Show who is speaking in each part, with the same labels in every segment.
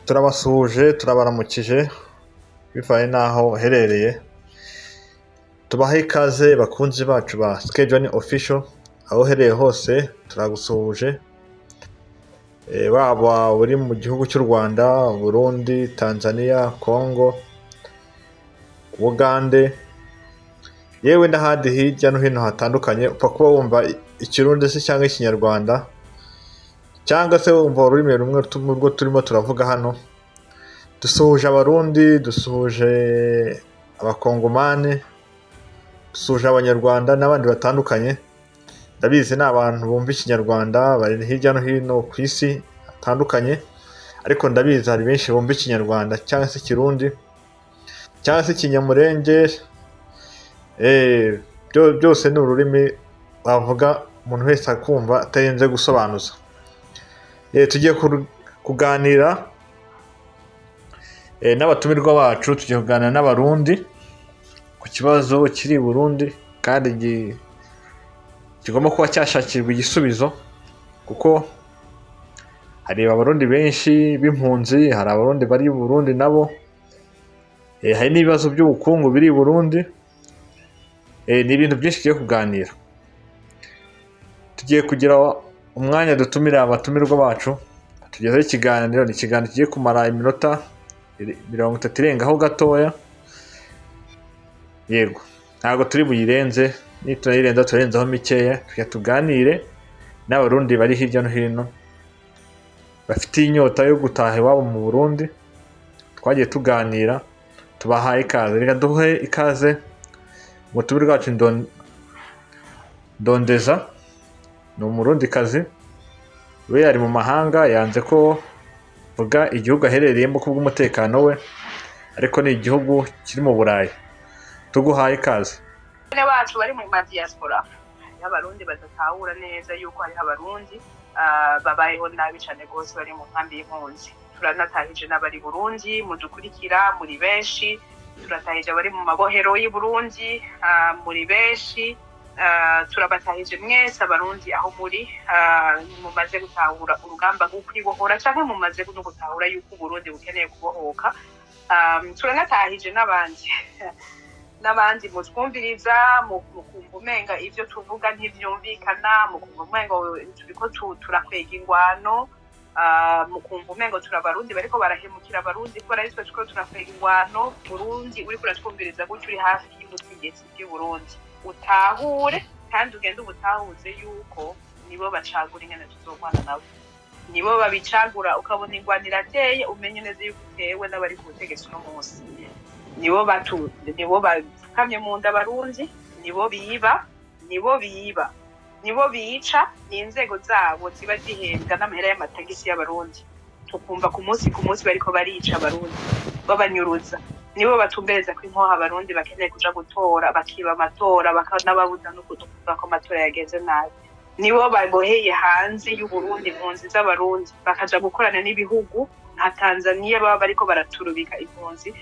Speaker 1: Turabasuhuje, turabaramukije bivanye n'aho uherereye. Tubahe ikaze bakunzi bacu ba Schedule Official, aho uherereye hose turagusuhuje. Waba uri mu gihugu cy'u Rwanda, Burundi, Tanzania, Congo, Bugande, yewe n'ahandi hirya no hino hatandukanye, upfa kuba wumva Ikirundi se cyangwa Ikinyarwanda, cyangwa se wumva ururimi rumwe mu rwo turimo turavuga hano. Dusuhuje Abarundi, dusuhuje Abakongomani, dusuhuje Abanyarwanda n'abandi batandukanye. Ndabizi ni abantu bumva Ikinyarwanda bari hirya no hino ku isi hatandukanye, ariko ndabizi hari benshi bumva Ikinyarwanda cyangwa se Ikirundi cyangwa se Ikinyamurenge. Byose ni ururimi wavuga umuntu wese akumva atarinze gusobanuza. Tugiye kuganira n'abatumirwa bacu, tugiye kuganira n'Abarundi ku kibazo kiri i Burundi kandi kigomba kuba cyashakirwa igisubizo, kuko hari Abarundi benshi b'impunzi, hari Abarundi bari i Burundi nabo, hari n'ibibazo by'ubukungu biri i Burundi. Ni ibintu byinshi tugiye kuganira. Tugiye kugira umwanya dutumira abatumirwa bacu tugezeho ikiganiro. Ni ikiganiro kigiye kumara iminota 30 irengaho gatoya. Yego, ntabwo turi buyirenze, nitunayirenza turenzaho mikeya. Tujya tuganire n'Abarundi bari hirya no hino bafite inyota yo gutaha iwabo mu Burundi. Twagiye tuganira, tubahaye ikaze. Reka duhe ikaze umutumirwa wacu Ndondeza, ni Umurundikazi, we ari mu mahanga, yanze ko vuga igihugu aherereyemo kubw'umutekano we, ariko ni igihugu kiri mu Burayi. Tuguhaye ikaze.
Speaker 2: Bene bacu bari mu madiaspora, hariho Abarundi badatahura neza yuko hariho Abarundi babayeho nabi cane rwose bari mu nkambi y'impunzi. Turanatahije n'abari Burundi mudukurikira muri benshi, turatahije abari mu mabohero y'i Burundi muri benshi. Turabatahije mwese Abarundi aho muri mumaze gutahura urugamba rwo kwibohora canke mumaze no gutahura yuko Uburundi bukeneye kubohoka. Turanatahije n'abandi mutwumviriza mukumva umenga ivyo tuvuga ntivyumvikana, mukumva umengo turiko turakwega ingwano, mukumva umengo turi Abarundi bariko barahemukira Abarundi kubera ari twe turiko turakwega ingwano. Burundi uriko uratwumviriza gutyo, uri hafi y'ubutegetsi bw'i Burundi, utahure kandi ugende ubutahuze yuko nibo bacagura ingene tuzogwana nabo, nibo babicagura. Ukabona ingwano irateye, umenye neza yuko utewe n'abari ku butegetsi uno munsi. Nibo batu, nibo bapfukamye mu nda Abarundi, nibo biba, nibo biba, nibo bica. Ni inzego zabo ziba zihembwa n'amahera y'amatagisi y'Abarundi. Tukumva ku munsi ku munsi bariko barica Abarundi, babanyuruza. Nibo batumbereza ko inkoho Abarundi bakeneye kuja gutora, bakiba amatora, bakanababuza no kuvuga ko amatora yagenze nabi. Nibo baboheye hanze y'Uburundi impunzi z'Abarundi, bakaja gukorana n'ibihugu nka Tanzania baba bariko baraturubika impunzi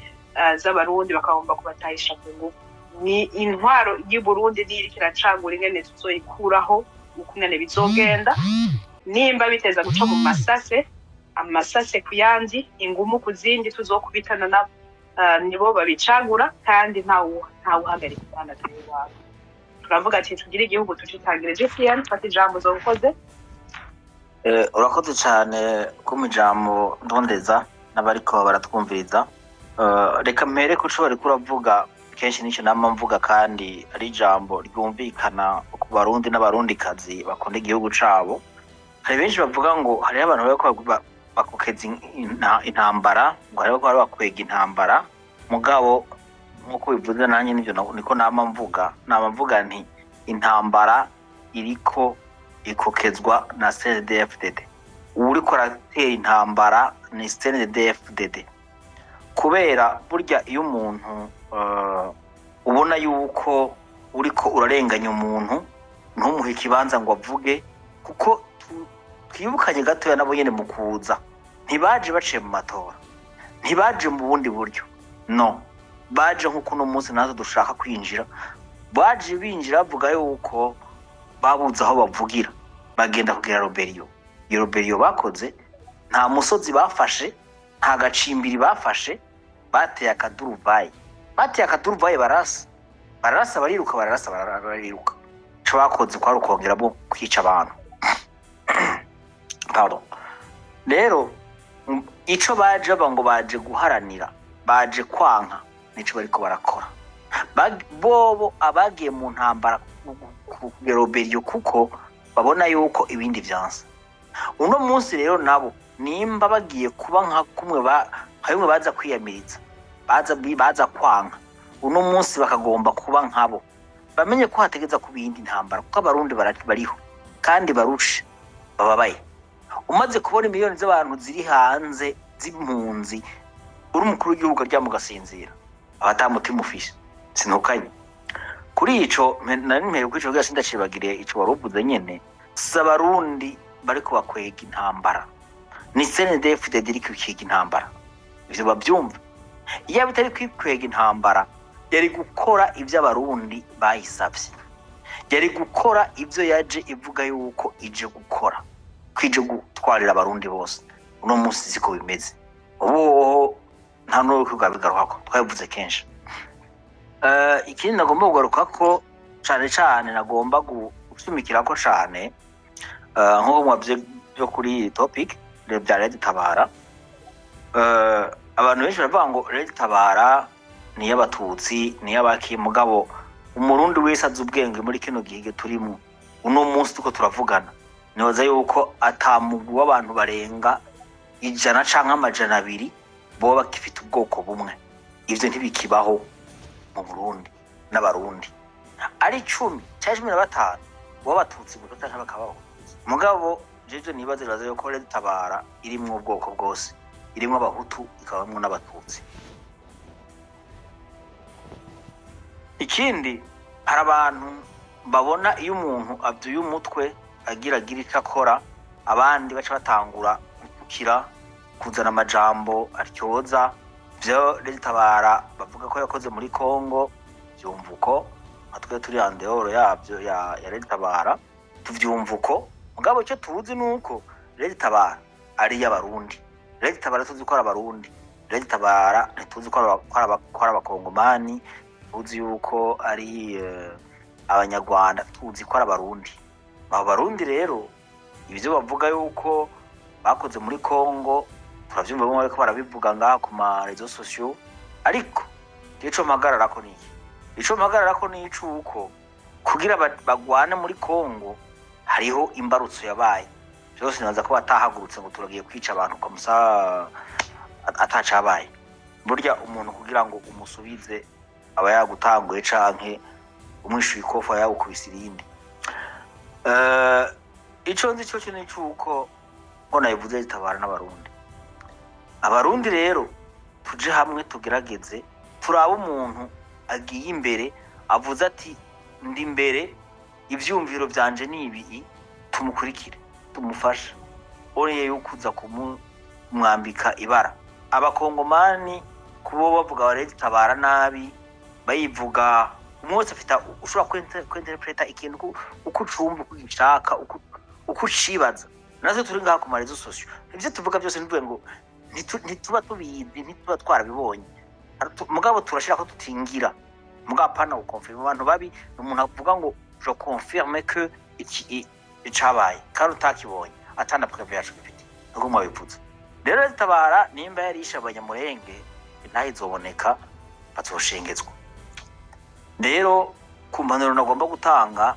Speaker 2: z'Abarundi, bakagomba kubatahisha ku ngufu. Ni intwaro y'u Burundi niyo iriko iracagura ingene tuzoyikuraho, ukungene bizogenda, nimba biteza guca mu masase, amasase ku yandi, ingumu ku zindi, tuzokubitana nabo. Nibo babicagura kandi ntawuhagarika umwana atari iwabo. Turavuga ati tugire igihugu tucitangire. GCN, fata ijambo uzobukoze.
Speaker 3: Urakoze cyane kumpa ijambo, Ndondeza, n'abariko baratwumviriza. Reka mpere ku co wariko uravuga. Kenshi nico nama mvuga, kandi ari ijambo ryumvikana ku Barundi n'Abarundikazi bakunda igihugu cabo. Hari benshi bavuga ngo hariho abantu bariko bakokeza intambara, ngo hariho bari bakwega intambara. Mugabo nk'uko bivuze, nanjye nivyo niko nama mvuga. Nama mvuga nti intambara iriko ikokezwa na CNDD-FDD, uwuriko aratera intambara ni CNDD-FDD, kubera burya iyo umuntu ubona yuko uriko urarenganya umuntu, ntumuhe ikibanza ngo avuge. Kuko twibukanye gatoya, nabo nyene mu kuza ntibaje baciye mu matora, ntibaje mu bundi buryo. No baje nk'uko uno munsi natwe dushaka kwinjira. Baje binjira bavuga yuko babuze aho bavugira, bagenda kugira rébellion. Iyo rébellion bakoze, nta musozi bafashe. Nta gacimbiri bafashe, bateye akaduruvayi, bateye akaduruvayi, barasa, bararasa, bariruka, bararasa, bariruka. Ico bakoze kwari ukongeramo kwica abantu. Pardon. Rero ico baje baba ngo baje guharanira, baje kwanka, nico bariko barakora. Bobo abagiye mu ntambara ku rébellion, kuko babona yuko ibindi vyanse uno munsi. Rero nabo nimba bagiye kuba nka kumwe nka bimwe baza kwiyamiriza, baza kwanka, uno munsi bakagomba kuba nkabo, bamenye ko hategeza kuba iyindi ntambara, kuko Abarundi bariho kandi barushe, bababaye. Umaze kubona miliyoni z'abantu ziri hanze z'impunzi, uri umukuru w'igihugu aryama ugasinzira, aba ata mutima ufise. Sintukanye kuri ico, nari mpere kuri ico kugira sindacibagire ico wari uvuze nyene. Si Abarundi bariko bakwega intambara, ni CNDD-FDD iri kwikwega intambara. Ivyo bavyumva. Iyo bitari kwikwega intambara, yari gukora ivyo Abarundi bayisavye, yari gukora ivyo yaje ivuga yuko ije gukora, ko ije gutwarira Abarundi bose. Uno munsi siko bimeze. Ubu hoho nta n'uwo bigarukako, twabivuze kenshi. Ikindi nagomba kugarukako cane cane, nagomba gushimikirako cane, nk'uko mwavye byo kuri iyi topic bya Red Tabara, abantu benshi baravuga ngo Red Tabara ni iy'Abatutsi, ni iy'abaki. Mugabo Umurundi wese azi ubwenge muri kino gihe turimo uno munsi tuko turavugana, nibaza yuko ata mugwi w'abantu barenga 100 canke 200 boba bakifite ubwoko bumwe. Ivyo ntibikibaho mu Burundi n'Abarundi ari 10 canke 15 b'Abatutsi gusa canke bakabaho. Mugabo jeje nibaza yuko Red Tabara irimwo ubwoko bwose, irimwo Abahutu, ikabamwo n'Abatutsi. Ikindi, hari abantu babona iyo umuntu avyuye umutwe agira icyo akora, abandi baca batangura gutukira, kuzana amajambo atyoza. Vyo Red Tabara bavuga ko yakoze muri Congo, vyumva uko, nka twe turi en dehors yavyo ya Red Tabara tuvyumva uko. Mugabo icyo tuzi ni uko Red Tabara ari iy'Abarundi. Red Tabara tuzi ko ari Abarundi. Red Tabara ntituzi ko ari Abakongomani, tuzi yuko ari Abanyarwanda, tuzi ko ari Abarundi. Abo Barundi rero, ibyo bavuga yuko bakoze muri Congo, turavyumva bamwe bariko barabivuga ngaha ku ma réseaux sociaux. Ariko ico mpagararako ni iki? Ico mpagararako ni icuko kugira bagwane muri Congo hariho imbarutso yabaye. Vyose nibaza ko batahagurutse ngo turagiye kwica abantu comme ça atacabaye. Burya umuntu kugira ngo umusubize aba yagutanguye, canke umwishuye ikofa yagukubise irindi. Ico nzi cyo ni cuko ngo nabivuze, ritabara n'Abarundi. Abarundi rero tuje hamwe, tugerageze turabe umuntu agiye imbere avuze ati: "Ndi imbere, ivyumviro vyanje ni ibi", tumukurikire, tumufashe oreye yukuza kumwambika ibara. Abakongomani kubo bavuga ba Tabara nabi, bayivuga, umwe wese afite, ushobora kwinterpreta ikintu uko ucumva, uko ugishaka, uko ucibaza. Natwe turi ngaha ku ma réseaux sociaux, ivyo tuvuga byose ntivuge ngo ntituba tubizi, ntituba twarabibonye. Mugabo turashira ko tutingira, mugabo apana gukonfirma. Abantu babi ni umuntu avuga ngo: "Je confirme que iki icabaye", kandi utakibonye, atana preuve yacu bifite. Niko mwabivuze. Rero Tabara nimba yarishe Abanyamurenge, ntaho izoboneka, bazoshengezwa. Rero ku mpanuro nagomba gutanga,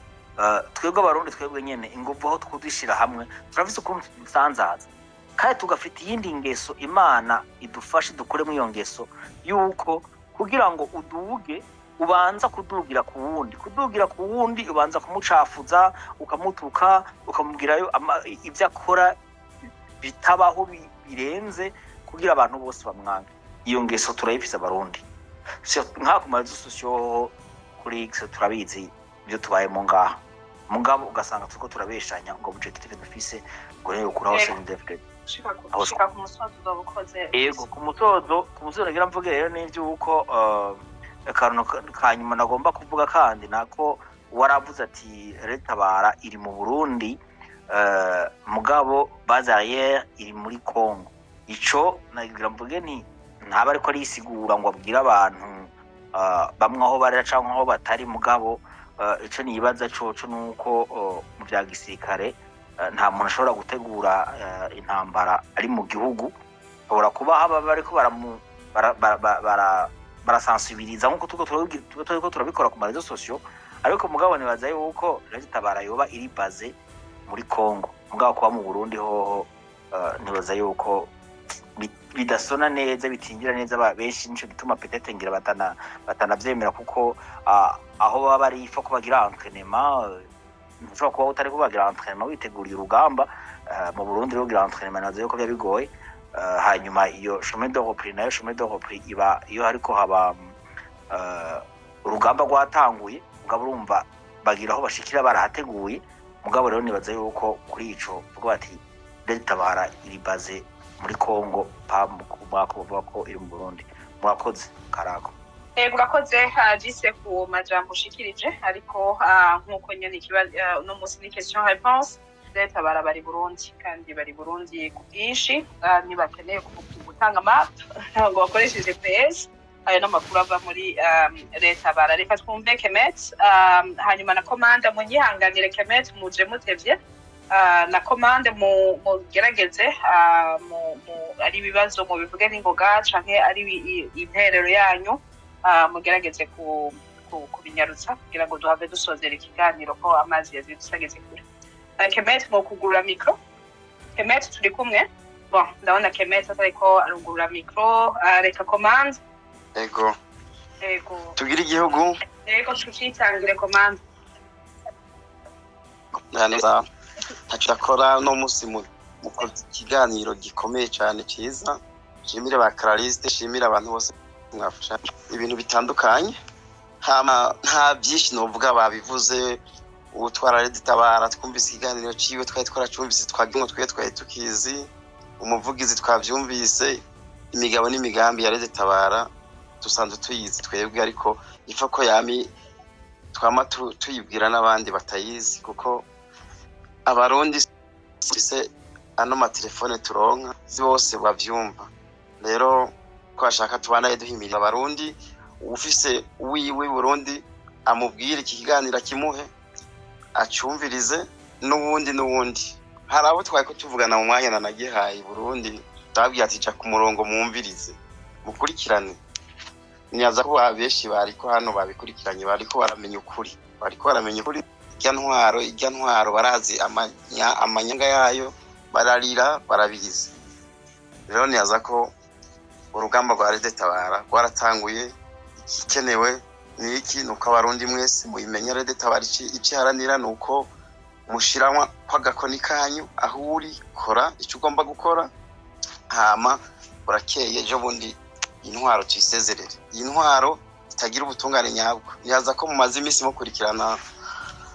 Speaker 3: twebwe Abarundi, twebwe nyene inguvu aho twudishira hamwe, turafise ukuntu tudusanzaza kandi tugafita iyindi ngeso. Imana idufashe dukuremo iyo ngeso yuko kugira ngo uduge ubanza kudugira ku wundi, kudugira ku wundi ubanza kumucafuza, ukamutuka, ukamubwirayo ibyo akora bitabaho, birenze, kugira abantu bose bamwange. Iyo ngeso turayifise Abarundi. Nka ku ma réseaux sociaux, kuri X, turabizi ibyo tubayemo ngaha. Mugabo ugasanga turiko turabeshanya ngo objectif dufise ngo niyo gukuraho
Speaker 2: Yego.
Speaker 3: CNDD-FDD.
Speaker 2: Shika ku musozo, uzoba ukoze.
Speaker 3: Yego, ku musozo nagira mvuge rero n'ivy'uko akantu ka nyuma nagomba kuvuga kandi nako, waravuze ati Tabara iri mu Burundi, mugabo base arrière iri muri Congo. Ico nagira mvuge nti ntaba ariko arisigura ngo abwire abantu bamwe aho barera canke aho batari. Mugabo ico nibaza coco nuko mu vya gisirikare nta muntu ashobora gutegura intambara ari mu gihugu. Ashobora kuba haba bariko baramu bara- bara- bara- bara- barasansibiriza nkuko turiko turabikora ku ma réseaux sociaux. Ariko mugabo nibaza yuko RED Tabara yoba iri basée muri Congo. Mugabo kuba mu Burundi hoho nibaza yuko bidasona neza, bitinjira neza benshi. Nico gituma peut-être ngira batanavyemera, kuko aho baba bari ifo ko bagira entraînement. Ntushobora kuba utari kubagira entraînement witeguriye urugamba mu Burundi. Rero kugira entraînement nibaza yuko biba bigoye. Hanyuma iyo chemin de repli nayo, chemin de repli iba iyo hariko haba urugamba rwatanguye. Mugabo urumva bagira aho bashikira barahateguye. Mugabo rero nibaza yuko kuri ico vuga bati RED Tabara iri basée muri Congo, pa mwaka bavuga ko iri mu Burundi. Murakoze, karako.
Speaker 2: Ego, urakoze jise ku majambo ushikirije. Ariko nk'uko nyene uno munsi ni question réponse, RED Tabara bari Burundi kandi bari Burundi ku bwinshi. Ntibakeneye gutanga map ngo bakoreshe GPS. Ayo n'amakuru ava muri RED Tabara. Reka twumve Kemet, hanyuma na Komanda. Munyihanganire Kemet, muje mutevye. Na Komande mugerageze ari ibibazo mubivuge n'ingoga canke ari interero yanyu, mugerageze kubinyarutsa kugira ngo duhave dusozera ikiganiro ko amazi yazidusageze kure. Kemet, mwokugurura micro. Kemet, turi kumwe? Bon, ndabona Kemet atariko arugurura micro. Reka Komande.
Speaker 4: Ego.
Speaker 2: Ego.
Speaker 4: Tugire igihugu.
Speaker 2: Ego, tucitangire, Komande.
Speaker 4: Neza, ntacyo akora no munsi mukoze ikiganiro gikomeye cyane cyiza. Shimire ba Clariste, shimire abantu bose mwafasha ibintu bitandukanye. Hama nta byinshi novuga, babivuze. Ubutwara RED Tabara twumvise ikiganiro ciwe, twari twaracumvise, twagira twe twari tukizi. Umuvugizi twavyumvise, imigabo n'imigambi ya RED Tabara dusanzwe tuyizi twebwe, ariko ifa ko yami twama tuyibwira n'abandi batayizi, kuko Abarundi se ano matelefone turonka si bose bavyumva. Rero twashaka tubanaye duhimiriza Abarundi, ufise uwiwe Burundi amubwire iki kiganiro, akimuhe acumvirize, n'uwundi n'uwundi. Hari abo twari ko tuvugana mu mwanya nanagihaye Burundi, ndababwira ati: "Ja ku murongo mwumvirize, mukurikirane." Nibaza ko benshi bariko hano babikurikiranye, bariko baramenya ukuri, bariko baramenya ukuri. Irya ntwaro barazi amanyanga yayo, bararira, barabizi. Rero nibaza ko urugamba rwa RED Tabara rwaratanguye. Igikenewe ni iki? Ni uko Abarundi mwese muyimenya RED Tabara ico iharanira, ni uko mushiramwo kw'agakoni kanyu aho uri, kora ico ugomba gukora. Hama burakeye ejo bundi intwaro tuyisezerere, iyi ntwaro itagira ubutungane nyabwo. Nibaza ko mumaze iminsi mukurikirana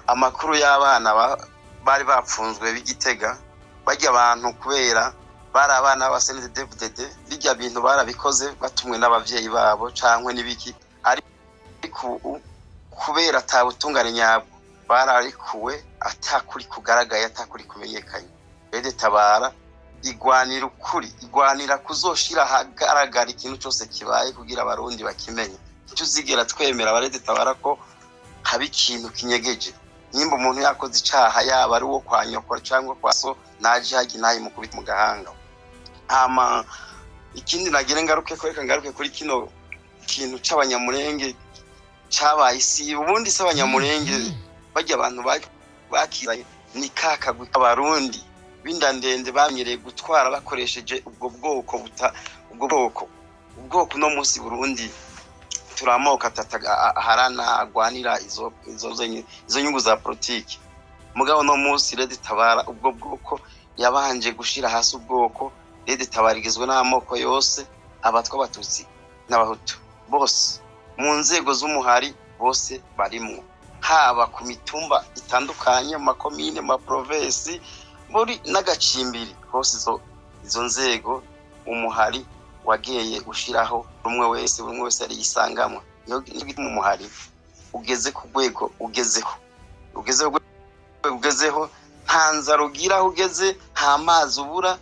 Speaker 4: amakuru y'abana bari bapfunzwe b'Igitega, barya abantu kubera bari abana b'aba CNDD-FDD. Bijya bintu barabikoze batumwe n'abavyeyi babo cankwe n'ibiki, ariko ubu kubera ata butungane nyabwo bararikuwe atakuri kugaragaye, atakuri kumenyekanye. RED Tabara igwanira ukuri, igwanira kuzoshira ahagaragara ikintu cose kibaye kugira Abarundi bakimenye. Ntituzigera twemera aba RED Tabara ko haba ikintu kinyegeje. Nimba umuntu yakoze icaha, yaba ari uwo kwa nyokora cyangwa kwa so, naje hagi nayi mukubita mu gahanga. Hama ikindi nagire ngaruke ko, reka ngaruke kuri kino kintu c'Abanyamurenge cabaye isi. Ubundi se Abanyamurenge barya abantu bakizanye ni kakagwi Abarundi b'inda ndende bamenyereye gutwara bakoresheje ubwo bwoko buta ubwo bwoko ubwoko. Uno munsi Burundi turi amoko atatu aharana, agwanira izo nyungu za politiki. Mugabo no munsi RED Tabara ubwo bwoko yabanje gushira hasi ubwoko. RED Tabara igizwe n'amoko yose, Abatwa, Abatutsi n'Abahutu, bose mu nzego z'umuhari bose barimwo, haba ku mitumba itandukanye, mu makomine, mu maprovensi, muri n'agacimbiri hose. Izo nzego umuhari wagiye ushiraho, rumwe wese, buri umwe wese ariyisangamwa. Niyo gituma umuhari ugeze ku rwego ugezeho, ugeze ku rwego ugezeho, nta nzara ugira aho ugeze, nta mazi ubura,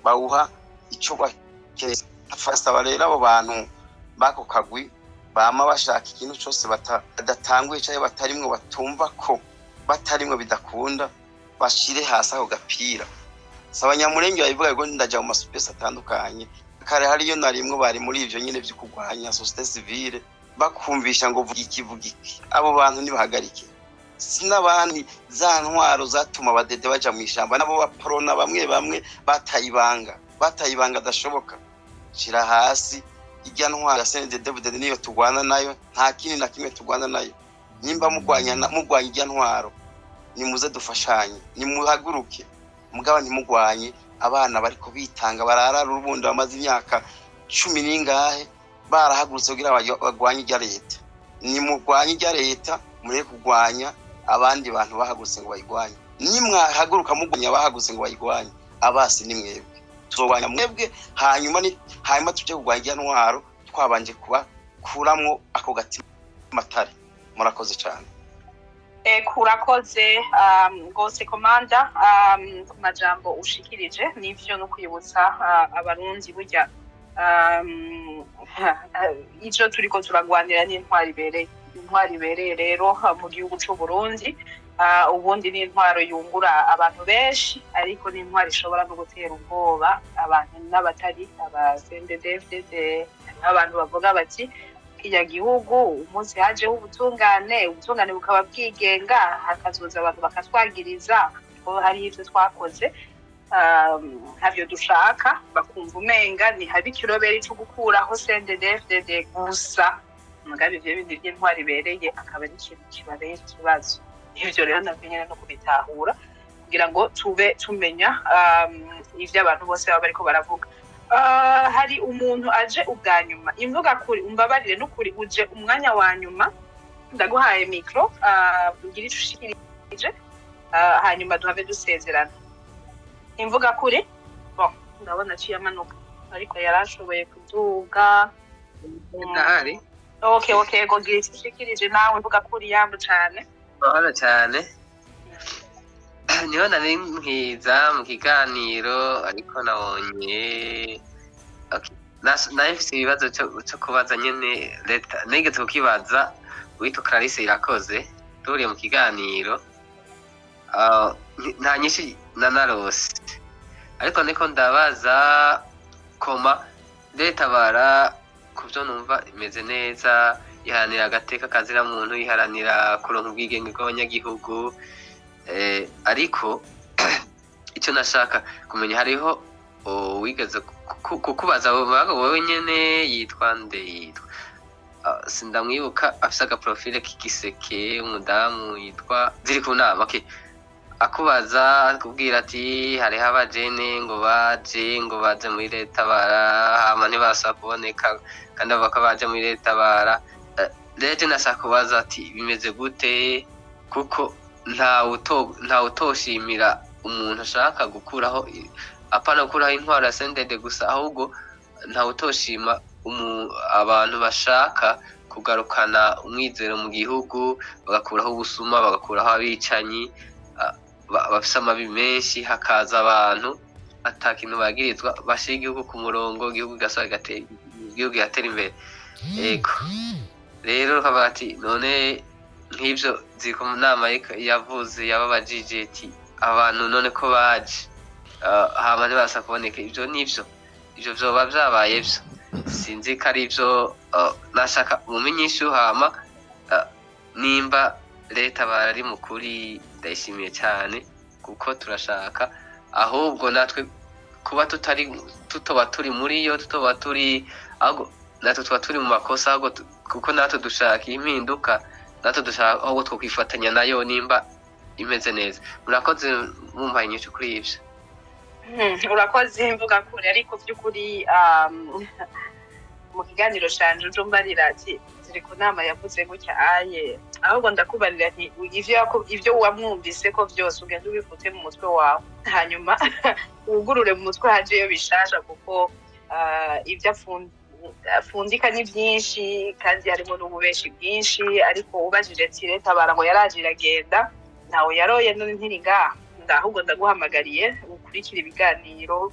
Speaker 4: bawuha. Ico bakeneye, afasaba rero abo bantu b'ako kagwi bama bashaka ikintu cose badatanguye canke batarimwo, batumva ko batarimwo bidakunda, bashire hasi ako gapira. Si Abanyamurenge babivuga ngo ndaja mu ma space atandukanye. Kare hariyo narimwo bari muri ivyo nyene vyo kurwanya société civile, bakumvisha ngo vuga iki, vuga iki. Abo bantu nibahagarike. Si n'abandi, za ntwaro zatuma abadede baja mw'ishamba, nabo baprona bamwe bamwe bataye ibanga, bataye ibanga adashoboka. Shira hasi irya ntwaro ya CNDD-FDD, niyo turwana nayo, nta kindi na kimwe turwana nayo. Nimba mugwanya mugwanya irya ntwaro, nimuze dufashanye, nimuhaguruke, mugabo ntimugwanye abana bariko bitanga, barara urubundi, bamaze imyaka cumi n'ingahe barahagurutse kugira bagwanye irya leta. Nimugwanye irya leta, mureke kugwanya abandi bantu bahagurutse ngo bayigwanye. Nimwahaguruka mugwanya abahagurutse ngo bayigwanye, abasi ni mwebwe, tuzogwanya mwebwe. Hanyuma ni hanyuma tuje kugwanya irya ntwaro twabanje kubakuramwo ako gatima matare. Murakoze cyane.
Speaker 2: Kurakoze gose komanda ku majambo ushikirije. Nivyo, no kwibutsa Abarundi burya ico turiko turagwanira n'intwaro ibereye. Intwaro ibereye rero mu gihugu c'u Burundi, ubundi ni intwaro yungura abantu benshi, ariko ni intwaro ishobora no gutera ubwoba abantu n'abatari aba CNDD-FDD. Hariho abantu bavuga bati kiriya gihugu umunsi hajeho ubutungane, ubutungane bukaba bwigenga, hakazoza abantu bakatwagiriza ko hari ivyo twakoze ntavyo dushaka, bakumva umenga ni habi ikiroberi co gukuraho CNDD-FDD gusa. Mugabe ivyo bindi vy'intwaro ibereye akaba ari ikintu kibabera ikibazo. Ivyo rero navyo nyene no kubitahura kugira ngo tube tumenya ivyo abantu bose baba bariko baravuga. Hari umuntu aje ubwa nyuma, imvuga kuri, umbabarire n'ukuri, uje umwanya wa nyuma, ndaguhaye micro, ugire ico ushikirije, hanyuma duhave dusezerana. Imvuga kuri, bon, ndabona aciye amanuka, ariko yarashoboye kuduga.
Speaker 5: Ndahari.
Speaker 2: Okay, go, gira ico ushikirije nawe, imvuga kuri, yambu cane.
Speaker 5: Mahoro cyane. Niho nari nkiza mu kiganiro, ariko nabonye okay. Nari mfise ibibazo cyo kubaza nyene leta. Nigeze kukibaza uwitwa Clarisse Irakoze duhuriye mu kiganiro. Nta nyinshi nanarose, ariko niko ndabaza koma leta bara ku byo numva imeze neza, iharanira agateka kazira muntu, iharanira kuronka ubwigenge bw'abanyagihugu. Ariko icyo nashaka kumenya, hariho uwigeze kukubaza wowe nyene, yitwa nde? Yitwa sindamwibuka, afise aga profile k'igiseke, umudamu yitwa ziri ku nama. Okay, akubaza akubwira ati hariho abajene ngo baje, ngo baze muri leta bara, hama ntibasaba kuboneka kandi bavuga ko baje muri leta bara. Rero nashaka kubaza ati bimeze gute? Kuko ntawe utoshimira umuntu ashaka gukuraho, apana gukuraho intwaro ya CNDD gusa, ahubwo ntawe utoshima abantu bashaka kugarukana umwizero mu gihugu, bagakuraho ubusuma, bagakuraho abicanyi bafise amabi menshi, hakaza abantu ata kintu bagirizwa, bashira igihugu ku murongo, igihugu kigasubira igihugu kigatera imbere. Ego, rero ukavuga ati none nk'ivyo ziri ku nama yavuze, yababajije ati abantu none ko baje, hama ntibasa kuboneka, ivyo nivyo, ivyo vyoba vyabaye vyo, sinzi ko ari ivyo. Nashaka mumenye inyishu. Hama nimba leta bari mu kuri, ndayishimiye cyane, kuko turashaka ahubwo natwe kuba tutari, tutoba turi muri yo, tutoba turi, ahubwo natwe tuba turi mu makosa, ahubwo kuko natwe dushaka impinduka, natwe dushaka ahubwo twokwifatanya nayo nimba imeze neza. Murakoze, mumpaye inyishu kuri ivyo.
Speaker 2: Urakoze mvuga kure, ariko by'ukuri mu kiganiro canje uje umbarira ati ziri ku nama yavuze gutya aye, ahubwo ndakubarira nti ivyo wamwumvise ko vyose ugenda ubifute mu mutwe wawe, hanyuma wugurure mu mutwe hajeyo bishasha, kuko ivyo afundika ni vyinshi kandi harimo n'ububeshi bwinshi. Ariko ubajije ati leta bara ngo yaraje iragenda, ntawe yaroye, none ntiri ngaha. Ahubwo ndaguhamagariye ukurikira ibiganiro.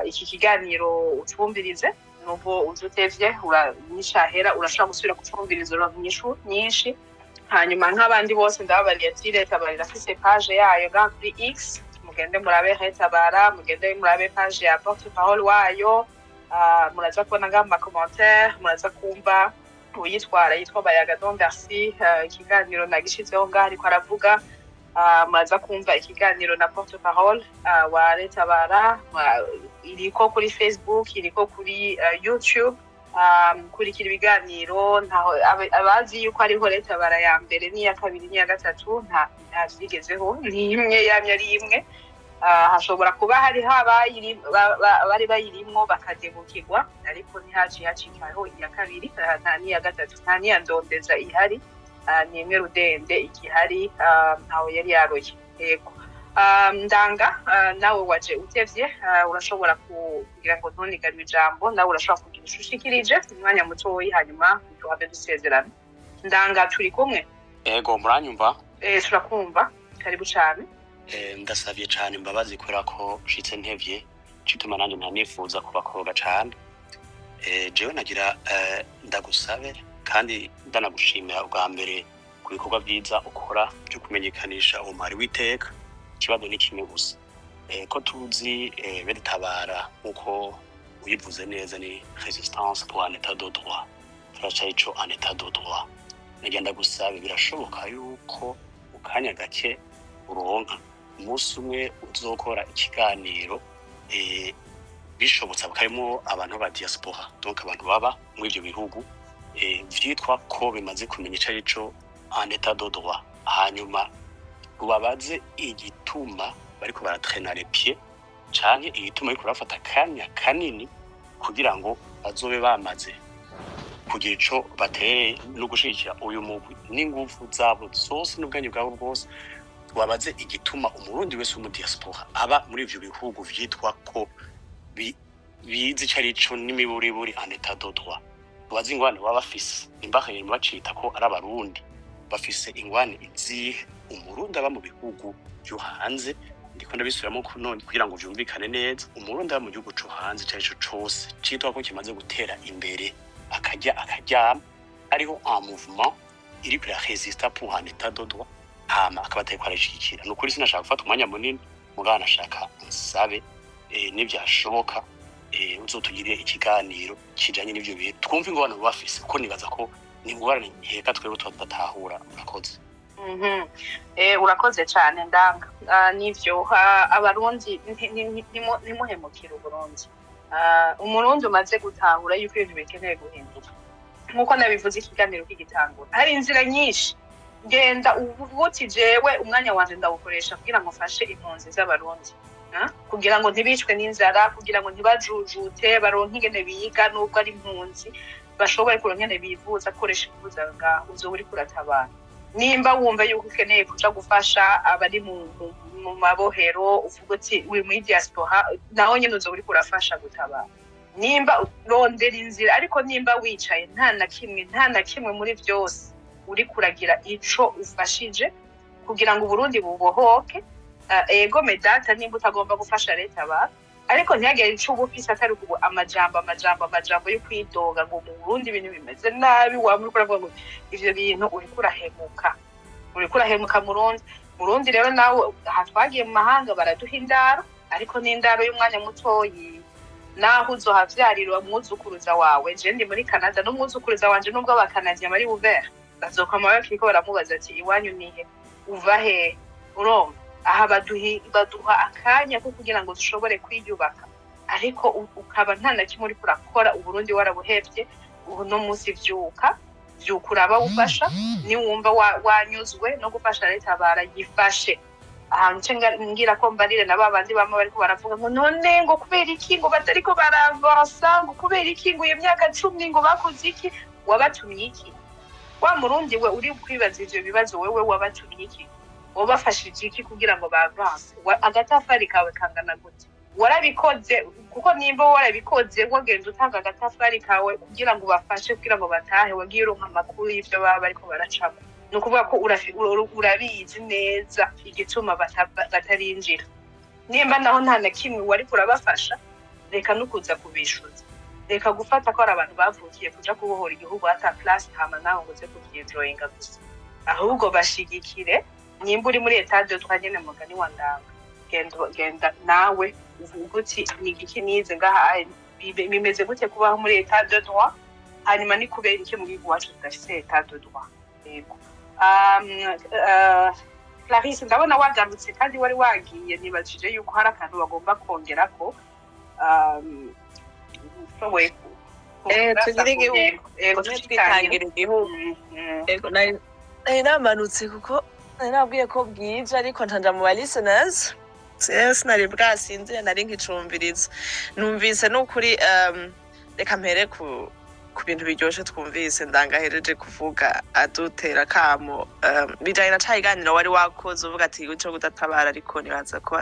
Speaker 2: Iki kiganiro ucumvirize, nubwo uzi utevye, nicahera urashobora gusubira kucumviriza, uronka inyishu nyinshi. Hanyuma nk'abandi bose ndababariye ati RED-Tabara irafise page yayo ngaha kuri X. Mugende murabe RED-Tabara, mugende murabe page ya porte parole wayo. Muraza kubona ngaha mu ma commentaires, muraza kumva uyitwara yitwa Bayaga Don Merci. Ikiganiro nagishizeho ngaha ariko aravuga. Muraza kumva ikiganiro na porte parole wa RED-Tabara, iriko kuri Facebook, iriko kuri YouTube. Kurikira ibiganiro, ntaho abazi yuko hariho RED-Tabara ya mbere n'iya kabiri n'iya gatatu, nta vyigezeho, ni imwe yamye ari imwe. Hashobora kuba hariho abari bayirimwo bakadebukirwa, ariko ntihaciye hacikaho iya kabiri, nta n'iya gatatu, nta n'iya ndondeza ihari. Ni imwe rudende igihari, ntawe yari yaroye. Yego. Ndanga, nawe waje utevye, urashobora kugira ngo ntuniganwe ijambo, nawe urashobora kugira ico ushikirije umwanya mutoyi, hanyuma duhave dusezerana. Ndanga, turi kumwe?
Speaker 6: Ego, muranyumva?
Speaker 2: Eh, turakumva, karibu cane.
Speaker 6: Ndasavye cane imbabazi kubera ko nshitse ntevye, cituma nanjye ntanifuza kubakoroga cane. Jewe nagira ndagusabe kandi ndanagushimira ubwa mbere ku bikorwa vyiza ukora byo kumenyekanisha umuhari w'iteka. Ikibazo ni kimwe gusa, ko tuzi RED-Tabara, nkuko uyivuze neza, ni résistance pour un état de droit, turaca ico un état de droit. Nagira ndagusabe, birashoboka yuko mu kanya gake uronka umunsi umwe uzokora ikiganiro, bishobotse harimo abantu ba diaspora, donc abantu baba muri ivyo bihugu vyitwa ko bimaze kumenya ico arico un état de droit, hanyuma ubabaze igituma bariko baratrena les pieds canke igituma bariko barafata akanya kanini kugira ngo bazobe bamaze kugira ico batereye no gushigikira uyu mugwi n'inguvu zabo zose n'ubwenge bwabo bwose. Wabaze igituma Umurundi wese wo mu diaspora aba muri ivyo bihugu vyitwa ko bizi ico arico n'imiburiburi un état de droit, ubaze ingwane baba bafise, imbahe bacita ko ari Abarundi, bafise ingwane izihe? Umurundi aba mu bihugu vyo hanze, ndiko ndabisubiramo none kugira ngo vyumvikane neza, Umurundi aba mu gihugu co hanze ico arico cose citwa ko kimaze gutera imbere, akarya akaryama, hariho un mouvement iriko iraresista pour un état de droit, hama akaba atariko arayishigikira. Ni ukuri sinashaka gufata umwanya munini, mugabo nashaka nsabe, nivyashoboka, uzotugirire ikiganiro kijanye n'ivyo bihe, twumve ingorane baba bafise, kuko nibaza ko ni ingorane nkeka twebwe tuba tudatahura. Murakoze.
Speaker 2: Urakoze cane Ndanga. Nivyo, Abarundi ntimuhemukire Uburundi. Umurundi umaze gutahura yuko ibintu bikeneye guhinduka, nkuko nabivuze ikiganiro kigitangura, hari inzira nyinshi. Genda uvuga uti: "Jewe umwanya wanje ndawukoresha kugira ngo mfashe impunzi z'Abarundi, kugira ngo ntibicwe n'inzara, kugira ngo ntibajujute, baronke ingene biga nubwo ari impunzi, bashobore kuronka ingene bivuza, koresha impuza ngaho." Uzoba uriko uratabara. Nimba wumva yuko ukeneye kuja gufasha abari mu mabohero, uvuga uti uri muri diaspora, naho nyene uzoba uriko urafasha gutabara. Nimba rondera inzira, ariko nimba wicaye nta na kimwe, nta na kimwe muri vyose uriko uragira ico ufashije kugira ngo Uburundi bubohoke, ego medata, nimba utagomba gufasha leta ba, ariko ntihagire ico uba ufise atari uku amajambo, amajambo, amajambo yo kwidoga ngo mu Burundi ibintu bimeze nabi, wama uriko uravuga ngo ivyo bintu, uriko urahemuka, uriko urahemuka Murundi. Murundi rero nawe, aha twagiye mu mahanga baraduha indaro, ariko n'indaro y'umwanya mutoyi, naho uzohavyarira umwuzukuruza wawe. Je ndi muri Canada n'umwuzukuruza wanje, nubwo abakanadiya bari ouvert, bazokama bakiriko baramubaza ati: "Iwanyu nihe? Uva hehe?" Urumva aha baduha akanya ko kugira ngo dushobore kwiyubaka, ariko ukaba nta na kimwe uriko urakora, Uburundi warabuhevye. Ubu no munsi vyuka, vyuka uraba ufasha. Niwumva wanyuzwe no gufasha leta, barayifashe. Ahantu nce ngira ko mbarire na babandi bamwe bariko baravuga ngo none ngo kubera iki ngo batariko baravansa, ngo kubera iki ngo iyo myaka 10 ngo bakoze iki? Wabatumye iki? Wa Murundi we uri kwibaza ivyo bibazo, wewe wabatumye iki? Wabafashije iki kugira ngo bavanse? Agatafari kawe kangana gute? Warabikoze? Kuko nimba warabikoze, wagenda utanga agatafari kawe kugira ngo ubafashe kugira ngo batahe, wagiye uronka amakuru y'ivyo baba bariko baracamo, ni ukuvuga ko urabizi neza igituma batarinjira. Nimba naho nta na kimwe wariko urabafasha. Reka no kuza kubishuza, reka gufata ko ari abantu bavukiye kuja kubohora igihugu ata place, hama nawe ngo uze kuvyenjoyinga gusa. Ahubwo bashigikire. Nimba uri muri état de droit nyene, mugani wa Ndanga, genda, genda nawe uvuga uti: "Ni igiki nize ngaha? Bimeze gute kubaho muri état de droit? Hanyuma ni kubera iki mu gihugu iwacu tudafise état de droit?" Yego. Clarisse, ndabona wagarutse kandi wari wagiye. Nibajije yuko hari akantu bagomba kongerako. Ushoboye
Speaker 7: Tugire igihugu.
Speaker 2: Yego.
Speaker 7: Tumwe twitangira igihugu. Ego, nari namanutse kuko nari nabwiye ko bwije, ariko ntanja mu ba listeners. Sinari bwasinzire, nari nkicumbiriza. Numvise n'ukuri, reka mpere ku bintu biryoshe twumvise ndangahereje kuvuga, adutera kamo, bijanye na ca kiganiro wari wakoze uvuga ati ico kudatabara, ariko nibaza ko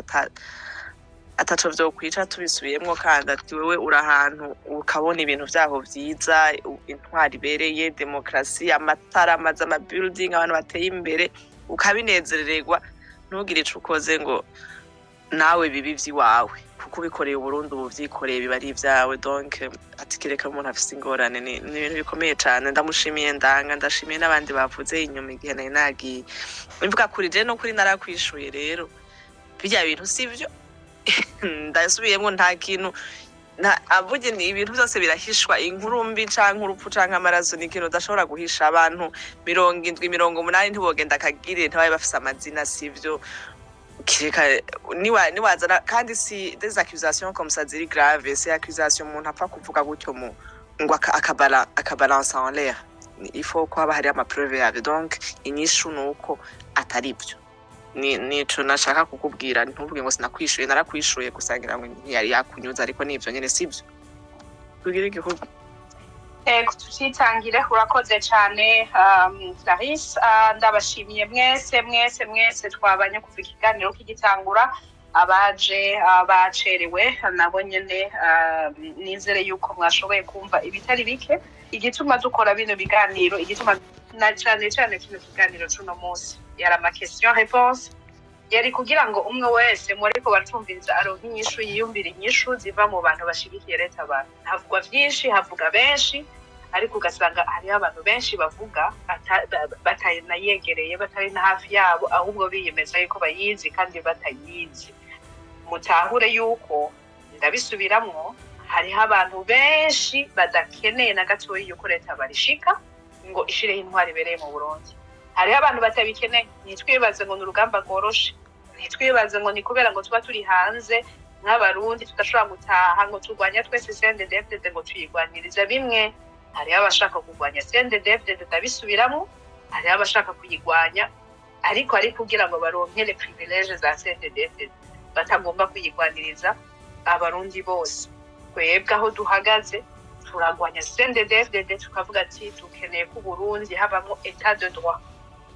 Speaker 7: ataco vyokwica tubisubiyemwo. Kandi ati wewe uri ahantu ukabona ibintu vyaho vyiza, intwari ibereye, demokarasi, amatara, amazu, ama building, abantu bateye imbere, ukabinezerererwa, ntugire ico ukoze ngo nawe bibi vy'iwawe, kuko ubikoreye Uburundi ubu vyikoreye biba ari ivyawe. Donc ati kereka umuntu afise ingorane. Ni ibintu bikomeye cane. Ndamushimiye Ndanga, ndashimiye n'abandi bavuze inyuma igihe nari nagiye. Imvuga kuri je no kuri narakwishuye rero, birya bintu sivyo, ndasubiyemwo. Nta kintu avuge ni ibintu byose birahishwa. Inkuru mbi canke urupfu canke amaraso ni ikintu udashobora guhisha. Abantu 70, 80 ntibogenda akagire ntibabe bafise amazina, sivyo? Kireka niwazana kandi si des accusations comme ça ziri grave, c'est accusation umuntu apfa kuvuga gutyo mu ngo akabalance en l'air. Il faut ko haba hari ama preuve yavyo. Donc inyishu nuko atari byo. Ni nico nashaka kukubwira. Ntuvuge ngo sinakwishuye, narakwishuye gusa ngira ngo ntiyari yakunyuza, ariko nivyo nyene sivyo. Tugire igihugu.
Speaker 2: Ego, tucitangire. Urakoze cyane, Clarisse. Ndabashimiye mwese, mwese, mwese twabanye kuva ikiganiro kigitangura. Abaje bacerewe nabo nyene, nizere yuko mwashoboye kumva ibitari bike. Igituma dukora bino biganiro, igituma na cane cane kino kiganiro c'uno munsi yari ama question réponse, yari kugira ngo umwe wese muriko baracumviriza aronke inyishu, yiyumvira inyishu ziva mu bantu bashigikiye leta. Abantu havugwa vyinshi, havuga benshi, ariko ugasanga hariho abantu benshi bavuga batanayegereye, batari na hafi yabo, ahubwo biyemeza yuko bayizi kandi batayizi. Mutahure yuko, ndabisubiramwo, hariho abantu benshi badakeneye na gatoyi yuko leta barishika ngo ishireho intwari ibereye mu Burundi. Hariho abantu batabikeneye. Ntitwibaze ngo ni urugamba rworoshe, ntitwibaze ngo ni kubera ngo tuba turi hanze nk'Abarundi tudashobora gutaha ngo turwanya twese CNDD-FDD, ngo tuyirwanirize bimwe. Hariho abashaka kurwanya CNDD-FDD, ndabisubiramo, hariho abashaka kuyirwanya ariko ari kugira ngo baronkere privilèges za CNDD-FDD, batagomba kuyirwaniriza Abarundi bose. Twebwe aho duhagaze, turagwanya CNDD-FDD, tukavuga ati dukeneye ko Uburundi habamwo état de droit,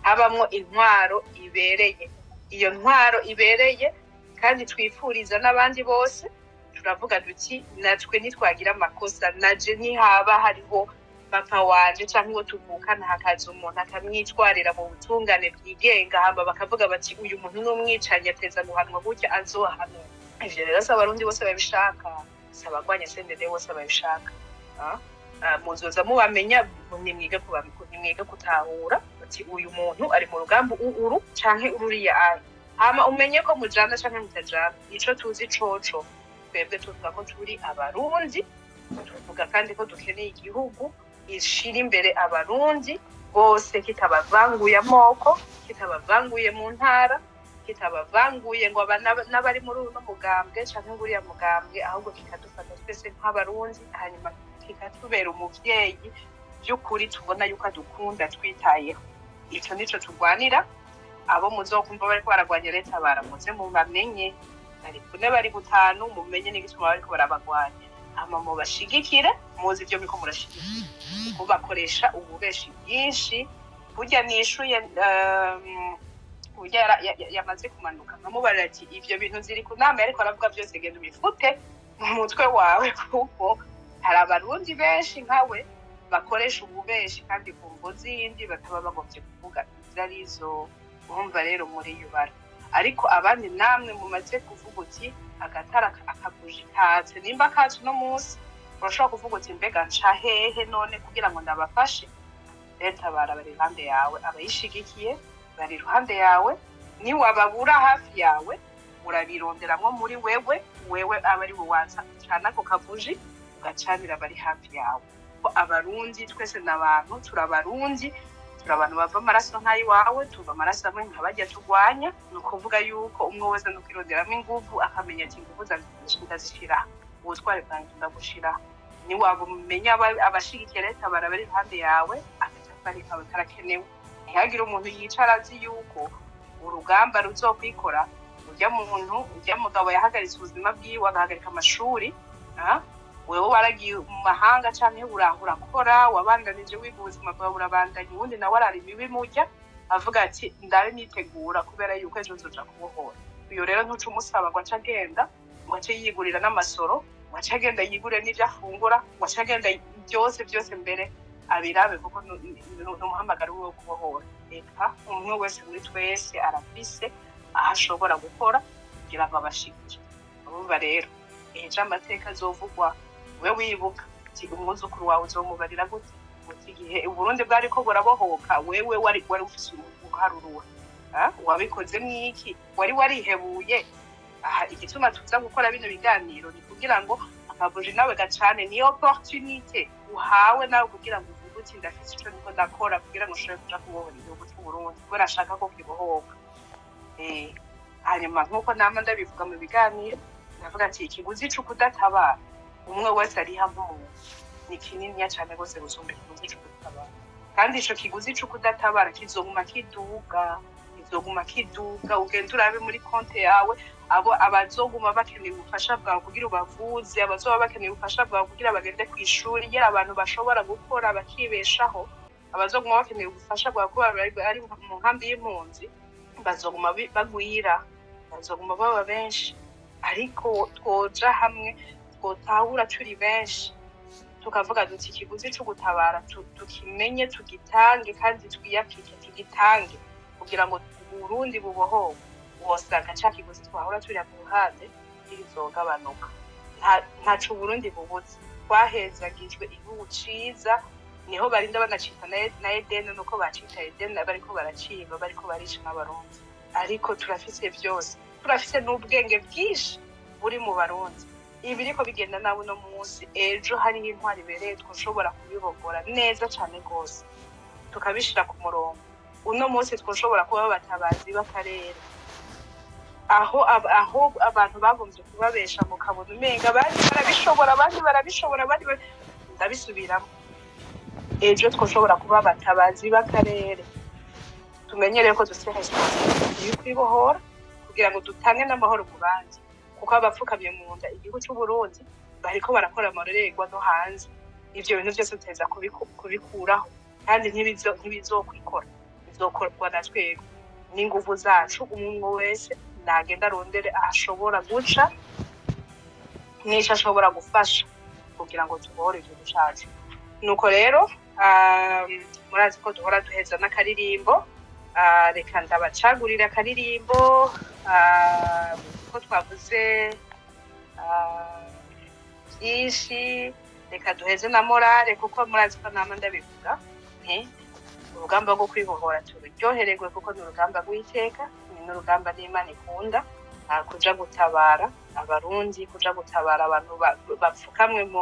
Speaker 2: habamwo intwaro ibereye. Iyo ntwaro ibereye kandi twifuriza n'abandi bose. Turavuga duti natwe nitwagira amakosa, naje ntihaba hariho papa wanje canke uwo tuvukana, hakaza umuntu akamwitwarira mu butungane bwigenga, hama bakavuga bati uyu muntu ni umwicanyi, ateza guhanwa gutya, azohanwa. Ivyo rero si Abarundi bose babishaka, si abagwanya CNDD bose babishaka. Muzoza mubamenya. Nimwige gutahura ati uyu muntu ari mu rugamba uru canke ururiya ari, hama umenye ko mujana canke mutajana. Ico tuzi coco, twebwe tuvuga ko turi Abarundi, tuvuga kandi ko dukeneye igihugu ishira imbere Abarundi bose, kitabavanguye amoko, kitabavanguye mu ntara, kitabavanguye ngo aba n'abari muri uno mugambwe canke ngo uriya mugambwe, ahubwo kikadufata twese nk'Abarundi, hanyuma kikatubera umuvyeyi by'ukuri tubona yuko adukunda, twitayeho. Ico nico turwanira. Abo muzokumva bariko baragwanya leta, baramuze mubamenye, bari kune, bari gutanu, mumenye n'igituma bariko barabagwanya, hama mubashigikire muzi ivyo muriko murashigikira, kuko bakoresha ububeshi bwinshi. Burya nishuye, burya yamaze kumanuka, nkamubarira ati ivyo bintu ziri ku nama ariko aravuga byose, genda ubifute mu mutwe wawe, kuko hari Abarundi benshi nkawe bakoresha ububeshi kandi ku mvo zindi bataba bagomvye kuvuga izo arizo. Urumva rero muri yubara, ariko abandi namwe mumaze kuvuga uti Agatara, akabuji katse, nimba katse uno munsi, urashobora kuvuga uti: "Mbega nca hehe none kugira ngo ndabafashe?" RED-Tabara bari iruhande yawe, abayishigikiye bari iruhande yawe. Niwababura hafi yawe, urabironderamwo muri wewe. Wewe aba ari we waza ucana ako kabuji, ugacanira abari hafi yawe. Ko Abarundi twese ni abantu, turi Abarundi, turi abantu bava amaraso nk'ayiwawe, tuva amaraso amwe nka barya turwanya. Ni ukuvuga yuko umwe wese ni ukwironderamo inguvu, akamenya ati: "Inguvu zanje ndazishira, ubutwari bwanjye ndabushira." Niwabumenya, abashigikiye RED-Tabara bari iruhande yawe, agatafari kawe karakenewe. Ntihagire umuntu yicara azi yuko urugamba ruzokwikora. Urya muntu, urya mugabo yahagaritse ubuzima bwiwe, agahagarika amashuri, wewe waragiye mu mahanga canke uraho urakora, wabandanije wiga, ubuzima bwawe burabandanya. Uwundi nawe ararima ibimurya, avuga ati: "Ndabe nitegura kubera yuko ejo nzoja kubohora." Uyo rero ntuca umusaba ngo ace agenda, ngo ace yigurira n'amasoro, ngo ace agenda yigurire n'ivyo afungura, ngo ace agenda byose byose mbere abirabe, kuko ni umuhamagaro wiwe wo kubohora. Reka umwe wese muri twese arafise aho ashobora gukora kugira ngo abashigikire. Urumva rero, ejo amateka azovugwa, we wibuka uti umwuzukuru wawe uzomubarira gute? Uti igihe Uburundi bwariko burabohoka, wewe wari ufise uruhara? Wabikoze mwiki? Wari warihebuye? Aha igituma tuza gukora bino biganiro ni kugira ngo akabuji nawe gacane. Ni opportunité uhawe nawe kugira ngo uvuge uti: "Ndafise ico niko ndakora kugira ngo ushobore kuja kubohora igihugu c'Uburundi, kubera ashaka ko kibohoka." Hanyuma nk'uko nama ndabivuga mu biganiro, ndavuga ati ikiguzi co kudatabara, umwe wese ariha nk'umuntu, ni kininiya cane rwose gusumba ikiguzi co kudatabara. Kandi ico kiguzi co kudatabara kizoguma kiduga, kizoguma kiduga. Ugenda urabe muri konte yawe, abo abazoguma bakeneye ubufasha bwawe kugira ubavuze, abazoba bakeneye ubufasha bwawe kugira bagende kw'ishuri, yari abantu bashobora gukora bakibeshaho, abazoguma bakeneye ubufasha bwawe kuba bari mu nkambi y'impunzi, bazoguma bagwira, bazoguma baba benshi. Ariko twoja hamwe, twotahura turi benshi, tukavuga duti ikiguzi co gutabara tukimenye, tugitange, kandi twiyapike tugitange kugira ngo Uburundi bubohowe, wosanga ca kiguzi twahora turiya ku ruhande kizogabanuka. Ntaco Uburundi bubuze, twahezagijwe igihugu ciza. Niho barinda banacita na Edeni, nuko bacita Edeni bariko baraciba, bariko barica n'Abarundi. Ariko turafise vyose, turafise n'ubwenge bwinshi buri mu Barundi. Ibiriko bigenda nabi uno munsi, ejo hariho intwari ibereye twoshobora kubibogora neza cane rwose, tukabishira ku murongo. Uno munsi twoshobora kuba abatabazi b'akarere, aho abantu bagombye kubabesha, mukabona umenga abandi barabishobora, abandi barabishobora, abandi ndabisubiramo, ejo twoshobora kuba abatabazi b'akarere. Tumenyere ko dufite responsabilité yo kwibohora kugira ngo dutange n'amahoro mu bandi, kuko abapfukamye mu nda igihugu c'Uburundi bariko barakora amarorerwa no hanze. Ivyo bintu vyose tuteza kubikuraho, kandi ntibizokwikora, bizokorwa na twebwe n'inguvu zacu. Umwe umwe wese nagenda arondere ashobora guca n'ico ashobora gufasha kugira ngo tubohore igihugu cacu. Nuko rero, murazi ko duhora duheza n'akaririmbo. Reka ndabacagurira akaririmbo, ko twavuze byinshi. Reka duheze na morale, kuko murazi ko nama ndabivuga nti urugamba rwo kwibohora tururyohererwe, kuko ni urugamba rw'iteka, ni n'urugamba n'Imana ikunda. Kuja gutabara Abarundi, kuja gutabara abantu bapfukamwe mu